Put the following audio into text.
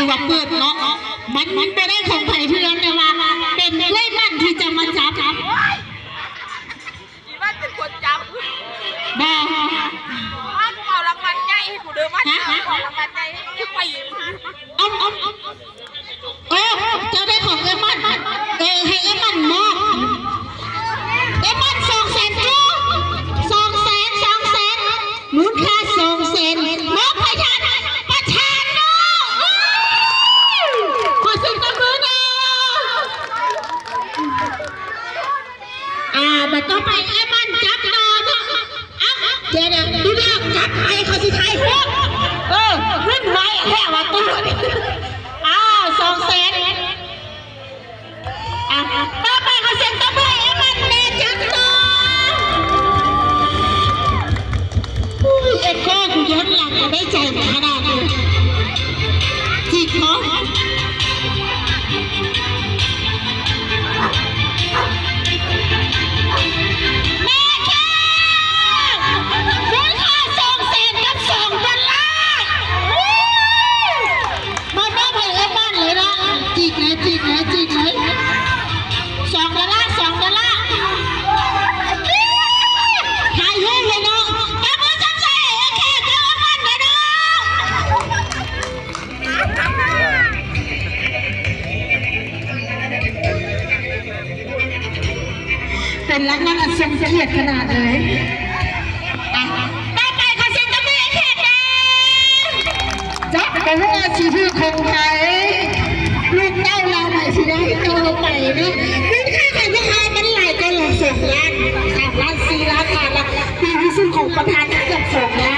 ວ່າເປີດເນາະ ມັນ ມັນບໍ່ໄດ້ຂອງໃຜເທື່ອ ແຕ່ວ່າເປັນເອື້ອຍໝັ້ນທີ່ຈະມາຈັບ. ອີໝັ້ນເປັນຄົນຈັບ. ບໍ່. ມັນເອົາລາງວັນໃຫຍ່ໃຫ້ກູເດີ ມັນເອົາລາງວັນໃຫຍ່ໃຫ້ກູໄປ. ເອົາ ເອົາ ເອີ ເຈົ້າໄດ້ຂອງເອື້ອຍໝັ້ນ. ເອີ ໃຫ້ເອື້ອຍໝັ້ນມອບ. ເອື້ອຍໝັ້ນ ສອງແສນ ຈູ້ ສອງແສນ ສອງແສນ ມູນຄ່າ ສອງແສນ ມອບໃຫ້ທ່ານປະທານເນາະ. ຂໍສຽງຕົບມືແດ່. ອ່າ ບັດຕໍ່ໄປເອື້ອຍໝັ້ນຈັບຕໍ່ເນາະ. ເອົ້າ ດຽວນະ ດູເດີ ຈັບໄປ ເຂົາຊິຖ່າຍຮູບ. ເອີ ຮຸ່ນໄວແທ້ວ່າຕູ້ນີ້. ອ້າວ ສອງແສນ. ອ່າ ຕໍ່ໄປຂໍສຽງຕົບມືໃຫ້ເອື້ອຍໝັ້ນແດ່ ຈັບຕໍ່. ອຸ້ຍ ເອໂກ້ ກູຍ້ອນຫຼັງ ໄດ້ໃຈຂະໜາດນີ້ ຈິກເນາະ. ແມ່ແກ້ວ ມູນຄ່າສອງແສນກັບສອງດອນລາ. ມາມອບໃຫ້ເອື້ອຍໝັ້ນເລີຍເນາະ. ຈິກເລີຍ ຈິກເລີຍ ຈິກເລີຍ. ສອງດອນລາ ສອງດອນລາ. ຖ່າຍຮູບເລີຍເນາະ. ຕົບມືຊົມເຊີຍໃຫ້ເອື້ອຍແຂກກັບເອື້ອຍໝັ້ນແດ່ເນາະ. ເປັນລາງວັນອັນຊົງກຽດຂະໜາດເລີຍ. ອ່ະ ຕໍ່ໄປຂໍສຽງຕົບມືໃຫ້ແຂກແດ່. ຈັກບໍ່ຮູ້ວ່າຊິຖືກຂອງໃຜ ລູກເຕົ້າລາວໃຜຊິໄດ້ຕໍ່ໄປເນາະ. ມູນຄ່າຂອງພວກເຮົາມັນຫຼາຍກວ່າສອງລ້ານ ສາມລ້ານ ສີ່ລ້ານ ຫ້າລ້ານ ດີທີ່ສຸດຂອງປະທານເກືອບສອງລ້ານ.